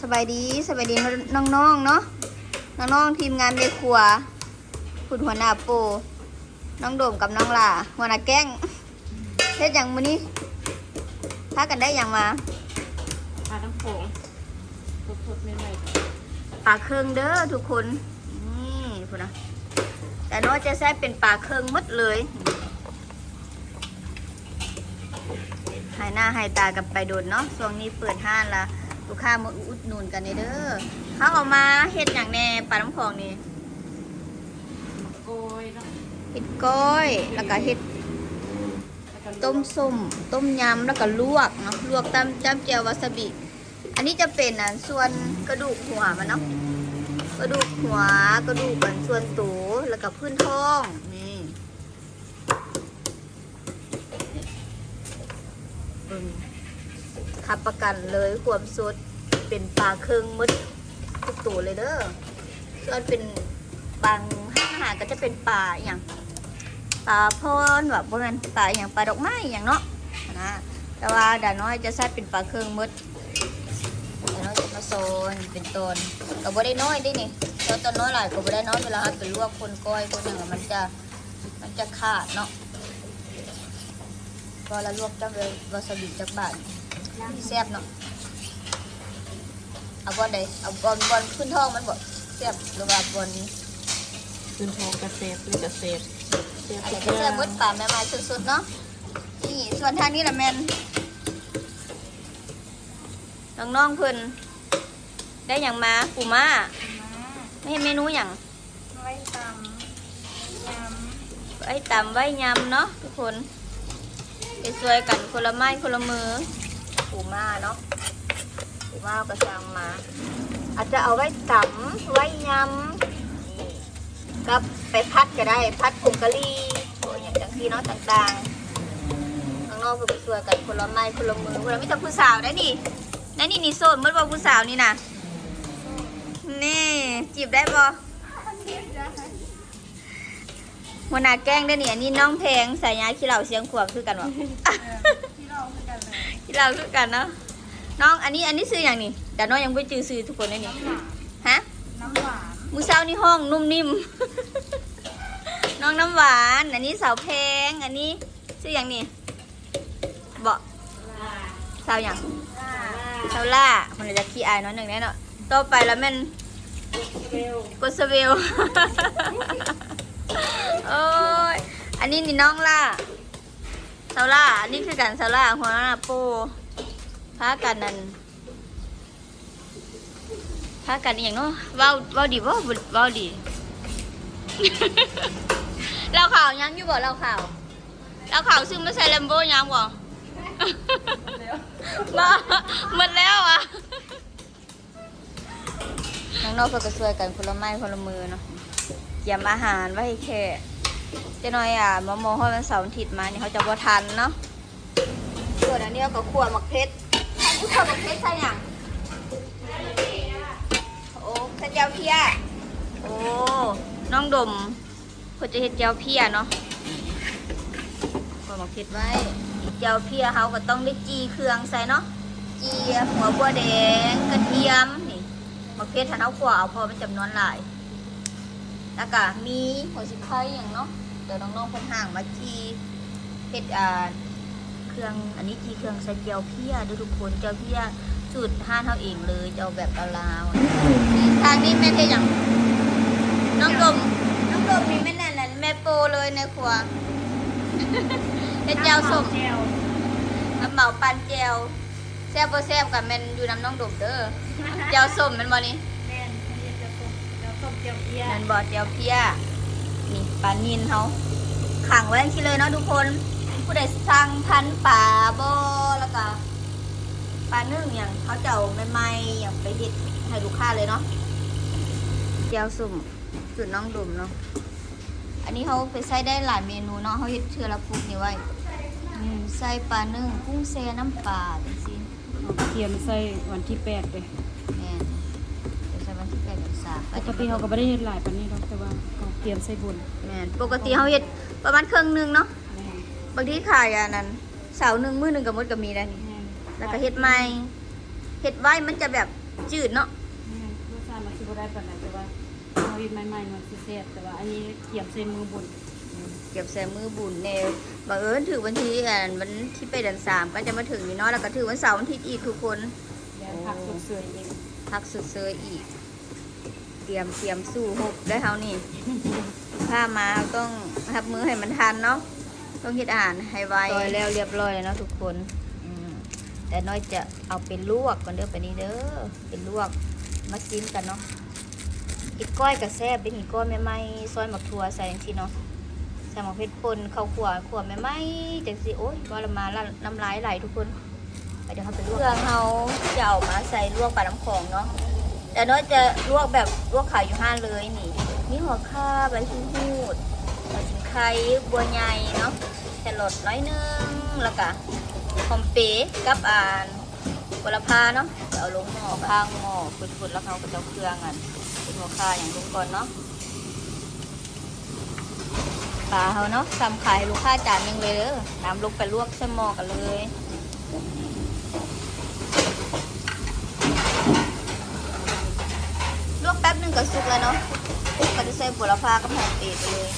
ສະບາຍດີ ສະບາຍດີນ້ອງໆເນາະ ນ້ອງໆທີມງານແມ່ຄົວ ຜູ້ຫົວໜ້າໂປ ນ້ອງໂດມກັບນ້ອງຫຼ້າ ຫົວໜ້າແກ້ງ. ເຮັດຫຍັງມື້ນີ້? ພາກັນໄດ້ຫຍັງມາ? ປານ້ຳໂຂງ ສົດໆໃໝ່ໆ ປາເຄິງເດີທຸກຄົນ. ນີ້ພຸ້ນນະ ດານ້ອຍຈະໃຊ້ເປັນປາເຄິງໝົດເລີຍ. ຫາຍໜ້າຫາຍຕາກັນໄປດົນເນາະ ຊ່ວງນີ້ເປີດຮ້ານລະ ລູກຄ້າມາອຸດໜູນກັນແດ່ເດີ. ເຮົາເອົາມາເຮັດຫຍັງແດ່ ປານ້ຳຂອງນີ້? ກ້ອຍເນາະ ເຮັດກ້ອຍ ແລ້ວກະເຮັດ ແລ້ວກະ ຕົ້ມສົ້ມ ຕົ້ມຍຳ ແລ້ວກະລວກເນາະ ລວກຕຳ ຈ້ຳແຈ່ວວາຊາບິ. ອັນນີ້ຈະເປັນ ອັນ ສ່ວນກະດູກຫົວມັນເນາະ ກະດູກຫົວ ກະດູກ ອັນ ສ່ວນໂຕ ແລ້ວກະພື້ນທ້ອງ ນີ້ ເບິ່ງ ຮັບປະກັນເລີຍຄວາມສົດ ເປັນປາເຄິງໝົດທຸກໂຕເລີຍເດີ. ສ່ວນເປັນບາງຮ້ານອາຫານກໍຈະເປັນປາອີ່ຫຍັງ ປາພອນຫວາ ບໍ່ແມ່ນ ປາອີ່ຫຍັງ ປາດອກໄມ້ອີ່ຫຍັງເນາະນະ ແຕ່ວ່າດານ້ອຍຈະໃຊ້ເປັນປາເຄິງໝົດ. ດານ້ອຍຈະມາຊອຍເປັນຕອນ ກໍບໍ່ໄດ້ນ້ອຍເດ້ນີ້ ຊອຍຕອນນ້ອຍຫຼາຍກໍບໍ່ໄດ້ເນາະ ເວລາເຮົາໄປລວກຄົນກ້ອຍຄົນຫຍັງ ມັນຈະ ມັນຈະຂາດເນາະ. ພໍລະລວກຈັກວາ ວາຊາບິຈັກບາດ ແຊບເນາະ. ເອົາບ່ອນໃດ? ເອົາບ່ອນ ບ່ອນພື້ນທ້ອງມັນບໍ່ແຊບ ຫຼືວ່າບ່ອນ ພື້ນທ້ອງກະແຊບ ນີ້ກະແຊບ ແຊບ ອັນໃດກະແຊບໝົດ ປາໃໝ່ໆສົດໆເນາະ. ນີ້ ສ່ວນທາງນີ້ລະແມ່ນ ນ້ອງໆເພິ່ນໄດ້ຫຍັງມາ? ປູມ້າ ປູມ້າ ມາເຮັດເມນູຫຍັງ? ໄວ້ຕຳ ຍຳ ໄວ້ຕຳໄວ້ຍຳເນາະທຸກຄົນ ເຮັດຊ່ວຍກັນຄົນລະໄມ້ຄົນລະມື. ປູມ້າເນາະ ປູມ້າເຮົາກະສັ່ງມາ ອາດຈະເອົາໄວ້ຕຳໄວ້ຍຳ ນີ້ ກັບໄປຜັດກະໄດ້ ຜັດຜົງກະຫຼີ່ ໂອຫຍັງຈັ່ງຊີ້ເນາະ ຕ່າງໆ. ນ້ອງໆເພິ່ນກະຊ່ວຍກັນຄົນລະໄມ້ຄົນລະມື ພຸ້ນນະ ມີແຕ່ຜູ້ສາວໄດ໋ນີ້. ໃນນີ້ນີ້ໂສດໝົດບໍ່ ຜູ້ສາວນີ້ນະ? ນີ້ ຈີບໄດ້ບໍ່? ຫົວໜ້າແກ້ງເດ້ນີ້. ອັນນີ້ນ້ອງແພງ ສາຍາຂີ້ເຫຼົ້າຊຽງຂວາງຄືກັນບໍ່? ເອີ ຂີ້ເຫຼົ້າຄືກັນເລີຍ ຂີ້ເຫຼົ້າຄືກັນເນາະ. ນ້ອງ ອັນນີ້ ອັນນີ້ຊື່ຫຍັງນີ້? ດານ້ອຍຍັງບໍ່ຈື່ຊື່ທຸກຄົນເດ້ນີ້. ນ້ຳຫວານ ຮະ? ນ້ຳຫວານ ມື້ເຊົ້ານີ້ຮ້ອງນຸ້ມນິ້ມ ນ້ອງນ້ຳຫວານ. ອັນນີ້ສາວແພງ ອັນນີ້ຊື່ຫຍັງນີ້? ເບາະ ສາວຫຍັງ? ສາວຫຼ້າ. ເພິ່ນອາດຈະຂີ້ອາຍໜ້ອຍໜຶ່ງແດ່ເນາະ. ຕໍ່ໄປລະແມ່ນກົດສະເວວ ໂອ້ຍ ອັນນີ້ນີ້ນ້ອງຫຼ້າ ສາວຫຼ້າ. ອັນນີ້ຄືກັນ ສາວຫຼ້າ ຫົວໜ້າໂປ ພາກັນນັ້ນ ພາກັນອີ່ຫຍັງເນາະ ເວົ້າ ເວົ້າດີບໍ່? ເວົ້າດີ. ເຫຼົ້າຂາວຍັງຢູ່ບໍ່? ເຫຼົ້າຂາວ ເຫຼົ້າຂາວຊື້ມາໃສ່ແລມໂບຍັງບໍ່? ໝົດແລ້ວ ໝົດແລ້ວອະ. ນ້ອງໆເພິ່ນກະຊ່ວຍກັນຄົນລະໄມ້ຄົນລະມືເນາະ ກຽມອາຫານໄວ້ໃຫ້ແຂກ. ຈັກໜ້ອຍ ອາ ມໍ່ໆຮອດວັນເສົາວັນອາທິດມານີ້ ເຮົາຈະບໍ່ທັນເນາະ. ສ່ວນອັນນີ້ເຮົາກະຂົ້ວໝາກເຜັດ. ອັນນີ້ຂົ້ວໝາກເຜັດໃສ່ຫຍັງ? ໂອ້ ໃສ່ແຈ່ວເພຍ. ໂອ້ ນ້ອງດົມ ເພິ່ນຈະເຮັດແຈ່ວເພຍເນາະ. ຂົ້ວໝາກເຜັດໄວ້ ແຈ່ວເພຍເຮົາກະຕ້ອງໄດ້ຈີ່ເຄື່ອງໃສ່ເນາະ ຈີ່ຫົວບົວແດງ ກະທຽມ ນີ້ ໝາກເຜັດຫັ້ນເຮົາຂົ້ວເອົາ ເພາະມັນຈຳນວນຫຼາຍ. ແລ້ວກະມີຫົວສີໄຄຫຍັງເນາະ ດຽວນ້ອງໆເພິ່ນຫາງມາຈີ່ ເຮັດ ອ່າ ເຄື່ອງ ອັນນີ້ຈີ່ເຄື່ອງໃສ່ແຈ່ວເພຍເດີທຸກຄົນ. ແຈ່ວເພຍສູດຮ້ານເຮົາເອງເລີຍ ເຈົ້າ ແບບລາວໆ. ນີ້ ທາງນີ້ແມ່ນເຮັດຫຍັງ? ນ້ອງດົມ ນ້ອງດົມນີ້ແມ່ນອັນນັ້ນ ແມ່ໂປເລີຍໃນຄົວ ເຮັດແຈ່ວສົ້ມ ແຈ່ວ ຮັບເໝົາປັ່ນແຈ່ວ. ແຊບບໍ່ແຊບກະແມ່ນຢູ່ນຳນ້ອງດົມເດີ. ແຈ່ວສົ້ມແມ່ນບໍ່ນີ້? ແມ່ນ ອັນນີ້ແຈ່ວສົ້ມ ແຈ່ວສົ້ມແຈ່ວເພຍ ແມ່ນບໍ່? ແຈ່ວເພຍ ນີ້ປານິນເຮົາຂັງໄວ້ຈັ່ງຊີ້ເລີຍເນາະທຸກຄົນ. ຜູ້ໃດສັ່ງພັນປາບໍ່ ແລ້ວກະປາໜຶ້ງຫຍັງ ເຮົາຈະເອົາໃໝ່ໆຫຍັງໄປເຮັດໃຫ້ລູກຄ້າເລີຍເນາະ. ແຈ່ວສົ້ມສູດນ້ອງດົມເນາະ. ອັນນີ້ເຮົາໄປໃຊ້ໄດ້ຫຼາຍເມນູເນາະ ເຮົາເຮັດເທື່ອລະປຸກນີ້ໄວ້. ແມ່ນ ໃສ່ປາໜຶ້ງ ກຸ້ງແຊ່ ນ້ຳປາ ຈັ່ງຊີ້. ເຮົາກະຕຽມໃສ່ວັນທີແປດເດ້. ແມ່ນ ໄປໃສ່ວັນທີແປດວັນທີສາມ. ປົກກະຕິເຮົາກະບໍ່ໄດ້ເຮັດຫຼາຍປານນີ້ດອກ ແຕ່ວ່າເຮົາຕຽມໃສ່ບຸນ. ແມ່ນ ປົກກະຕິເຮົາເຮັດປະມານເຄິ່ງໜຶ່ງເນາະ. ແມ່ນ ບາງທີຂາຍອັນນັ້ນ ເສົາໜຶ່ງມື້ໜຶ່ງກະໝົດກະມີໄດ໋ນີ້. ແມ່ນ ແລ້ວກະເຮັດໃໝ່ ເຮັດໄວ້ມັນຈະແບບ ຈືດເນາະ. ແມ່ນ ລົດຊາດມັນຊິບໍ່ໄດ້ປານໃດ ແຕ່ວ່າເຮົາເຮັດໃໝ່ໆ ມັນຊິແຊບ. ແຕ່ວ່າອັນນີ້ກຽມໃສ່ມື້ບຸນ ອືມ ກຽມໃສ່ມື້ບຸນແດ່. ບັງເອີນຖືກວັນທີ ອັນ ວັນທີແປດເດືອນສາມ ກໍຈະມາເຖິງນີ້ເນາະ ແລ້ວກໍຖືກວັນເສົາວັນອາທິດອີກທຸກຄົນ. ແລ້ວພັກຊົດເຊີຍອີກ ພັກຊົດເຊີຍອີກ. ຕຽມ ຕຽມສູ້ຮົບໄດ້ເຮົານີ້ ພາມາເຮົາຕ້ອງຮັບມືໃຫ້ມັນທັນເນາະ ຕ້ອງເຮັດອາຫານໃຫ້ໄວ. ຊອຍແລ້ວລຽບຮ້ອຍແລ້ວເນາະທຸກຄົນ. ອືມ ດານ້ອຍຈະເອົາໄປລວກກ່ອນເດີ ບາດນີ້ເດີ ໄປລວກ ມາຊີມກັນເນາະ. ເຮັດກ້ອຍກໍແຊບເດ້ນີ້ ກ້ອຍໃໝ່ໆ ຊອຍໝາກຖົ່ວໃສ່ຈັ່ງຊີ້ເນາະ ໃສ່ໝາກເຜັດປົ່ນ ເຂົ້າຂົ້ວ ຂົ້ວໃໝ່ໆ ຈັ່ງຊີ້. ໂອ້ຍ ເວົ້າແລ້ວມາ ນ້ຳລາຍໄຫຼທຸກຄົນ. ດຽວເຮົາໄປລວກ ເຄື່ອງເຮົາຈະເອົາມາໃສ່ລວກປານ້ຳຂອງເນາະ. ດານ້ອຍຈະລວກແບບລວກຂາຍຢູ່ຮ້ານເລີຍນີ້ ມີຫົວຂ່າ ໃບຫູດ ຫົວສີໄຄ ບົວໃຫຍ່ເນາະ ແຄຣອດໜ້ອຍໜຶ່ງ ແລ້ວກະຫອມເປກັບ ອ່າ ໂຫລະພາເນາະ. ເອົາລົງໝໍ້ ຂ້າງໝໍ້ຟືດໆ ແລ້ວເຮົາກໍຈະເອົາເຄື່ອງ ອັນ ເປັນຫົວຂ່າຫຍັງລົງກ່ອນເນາະ. ປາເຮົາເນາະ ຊຳຂາຍໃຫ້ລູກຄ້າຈານໜຶ່ງເລີຍເດີ. ນຳລົງໄປລວກໃສ່ໝໍ້ກັນເລີຍ. ລວກແປັບໜຶ່ງກໍສຸກແລ້ວເນາະ ກໍຈະໃສ່ໂຫລະພາກັບຫອມເປໄປເລີຍ.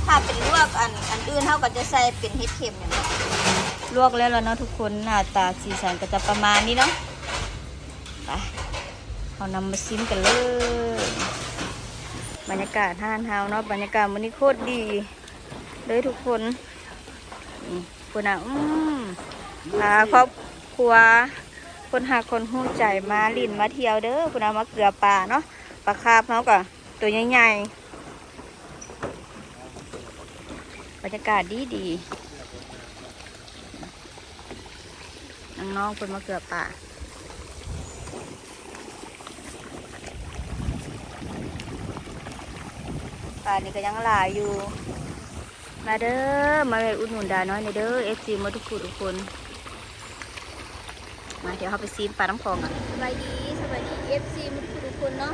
ຖ້າເປັນລວກອັນ ອັນອື່ນ ເຮົາກໍຈະໃສ່ເປັນເຫັດເຂັມຫຍັງເນາະ. ລວກແລ້ວລະເນາະທຸກຄົນ ໜ້າຕາສີສັນກໍຈະປະມານນີ້ເນາະ. ໄປ ເຮົານຳມາຊີມກັນເລີຍ. ບັນຍາກາດຮ້ານເຮົາເນາະ ບັນຍາກາດມື້ນີ້ໂຄດດີເລີຍທຸກຄົນ. ນີ້ພຸ້ນນະ ອືມ ພາຄອບຄົວ ຄົນຮັກຄົນຮູ້ໃຈມາຫຼິ້ນມາທ່ຽວເດີ. ພຸ້ນນະ ມາເກືອປາເນາະ ປາຄາບເຮົາກໍໂຕໃຫຍ່ໆ. ບັນຍາກາດດີໆ ນ້ອງໆເພິ່ນມາເກືອປາ. ປານີ້ກໍຍັງຫຼາຍຢູ່. ມາເດີ ມາແວ່ອຸດໜູນດານ້ອຍແດ່ເດີ ເອັຟຊີ ໝົດທຸກຜູ້ທຸກຄົນ. ມາ ດຽວເຮົາໄປຊີມປານ້ຳຂອງກັນ. ສະບາຍດີ ສະບາຍດີ ເອັຟຊີ ໝົດທຸກຜູ້ທຸກຄົນເນາະ.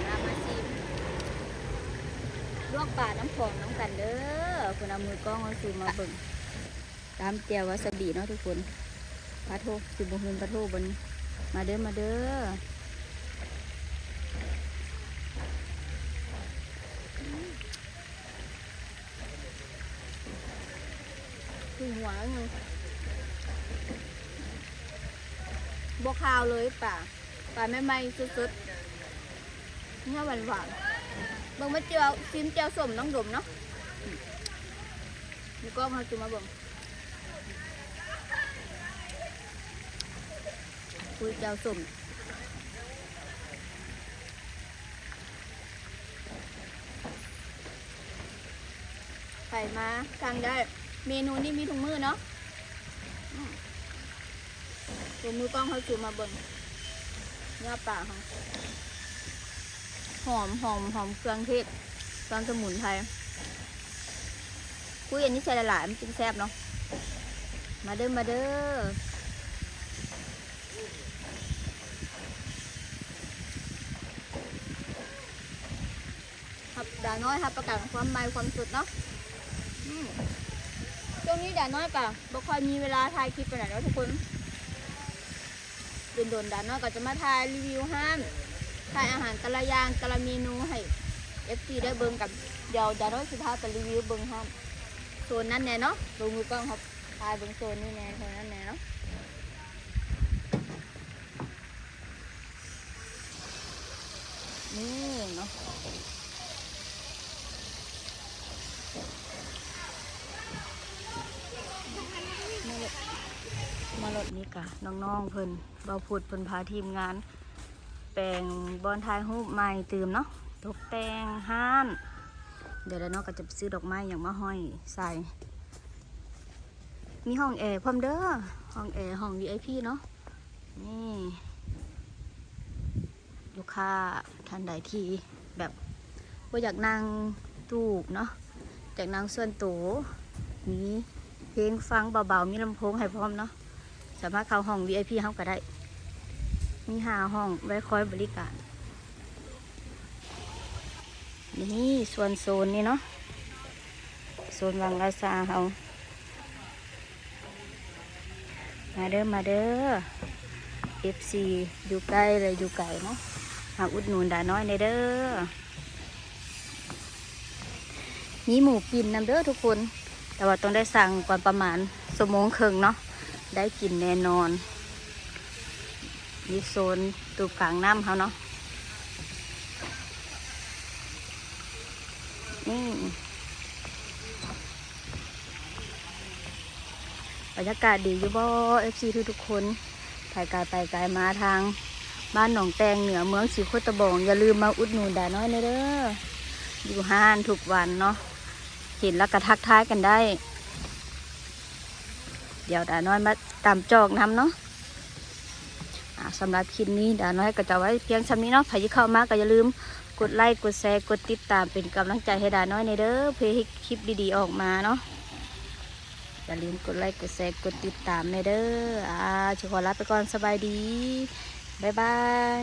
ມາ ມາຊີມລວກປານ້ຳຂອງນຳກັນເດີ. ພຸ້ນນະ ມືກ້ອງເຮົາຊູມມາເບິ່ງ. ຕຳແຈ່ວວາຊາບິເນາະທຸກຄົນ. ປາໂທ ຊິບໍ່ຮືນປາໂທບໍ່ນີ້. ມາເດີ ມາເດີ. ຄືຫົວໜຶ່ງ ບໍ່ຄາວເລີຍປາ. ປາໃໝ່ໆ ສົດໆ ເນື້ອຫວານໆ. ເບິ່ງມາແຈ່ວ ຊີມແຈ່ວສົ້ມນ້ອງດົມເນາະ. ອືມ ມີກ້ອງເຮົາຈຸມາເບິ່ງ ຄຸຍແຈ່ວສົ້ມ. ໃຜມາສັ່ງໄດ້ ເມນູນີ້ມີທຸກມື້ເນາະ. ອືມ ເບິ່ງມືກ້ອງເຮົາຊູມມາເບິ່ງ ເນື້ອປາເຮົາ ຫອມ ຫອມ ຫອມເຄື່ອງເທດ ເຄື່ອງສະໝຸນໄພ. ຄຸຍອັນນີ້ໃສ່ຫຼາຍໆ ມັນຈຶ່ງແຊບເນາະ. ມາເດີ ມາເດີ. ຮັບ ດານ້ອຍຮັບປະກັນຄວາມໃໝ່ຄວາມສົດເນາະ. ອືມ ຊ່ວງນີ້ດານ້ອຍກະບໍ່ຄ່ອຍມີເວລາຖ່າຍຄລິບປານໃດເນາະທຸກຄົນ. ດົນໆ ດານ້ອຍກໍຈະມາຖ່າຍຣີວິວຮ້ານ ຖ່າຍອາຫານແຕ່ລະຢ່າງ ແຕ່ລະເມນູໃຫ້ເອັຟຊີໄດ້ເບິ່ງກັນ. ດຽວດານ້ອຍຊິພາໄປຣີວິວເບິ່ງຮ້ານໂຊນນັ້ນແດ່ເນາະ. ເບິ່ງມືກ້ອງເຮົາ ພາເບິ່ງໂຊນນີ້ແດ່ ໂຊນນັ້ນແດ່ເນາະ. ນີ້ເນາະ ມາລົດ ມາລົດນີ້ກະນ້ອງໆເພິ່ນ ບ່າວພຸດເພິ່ນພາທີມງານແປງບ່ອນຖ່າຍຮູບໃໝ່ຕື່ມເນາະ ຕົກແຕ່ງຮ້ານ. ດຽວລະເນາະ ກໍຈະໄປຊື້ດອກໄມ້ຫຍັງມາຫ້ອຍໃສ່. ມີຫ້ອງແອພ້ອມເດີ ຫ້ອງແອ ຫ້ອງວີໄອພີເນາະ. ນີ້ ລູກຄ້າທ່ານໃດທີ່ແບບບໍ່ຢາກນັ່ງຕູບເນາະ ຢາກນັ່ງສ່ວນໂຕ ມີເພງຟັງເບົາໆ ມີລຳໂພງໃຫ້ພ້ອມເນາະ ສາມາດເຂົ້າຫ້ອງວີໄອພີເຮົາກໍໄດ້. ມີຫ້າຫ້ອງໄວ້ຄອຍບໍລິການ. ນີ້ສ່ວນໂຊນນີ້ເນາະ ໂຊນວັງລາຊາເຮົາ. ມາເດີ ມາເດີ. ເອັຟຊີ ຢູ່ໃກ້ ແລະ ຢູ່ໄກເນາະ ມາອຸດໜູນດານ້ອຍແດ່ເດີ. ມີໝູປີ້ນນຳເດີທຸກຄົນ ແຕ່ວ່າຕ້ອງໄດ້ສັ່ງກ່ອນປະມານຊົ່ວໂມງເຄິ່ງເນາະ ໄດ້ກິນແນ່ນອນ. ຢູ່ໂຊນຕູບກາງນ້ຳເຮົາເນາະ ນີ້ ບັນຍາກາດດີຢູ່ບໍ່ ເອັຟຊີ ທຸກໆຄົນ? ໃຜກາຍໄປກາຍມາທາງບ້ານໜອງແຕ່ງເໜືອ ເມືອງສີໂຄດຕະບອງ ຢ່າລືມມາອຸດໜູນດານ້ອຍແດ່ເດີ. ຢູ່ຮ້ານທຸກວັນເນາະ ເຫັນແລ້ວກໍທັກທາຍກັນໄດ້. ດຽວດານ້ອຍມາຕຳຈອກນຳເນາະ. ອາ ສຳລັບຄລິບນີ້ດານ້ອຍກໍຈະໄວ້ພຽງຊ່ຳນີ້ເນາະ. ໃຜທີ່ເຂົ້າມາກໍຢ່າລືມກົດໄລກ໌ ກົດແຊ ກົດຕິດຕາມເປັນກຳລັງໃຈໃຫ້ດານ້ອຍແດ່ເດີ ເພື່ອເຮັດຄລິບດີໆອອກມາເນາະ. ຢ່າລືມກົດໄລກ໌ ກົດແຊ ກົດຕິດຕາມແດ່ເດີ. ອາ ຊິຂໍລາໄປກ່ອນ ສະບາຍດີ ບາຍບາຍ.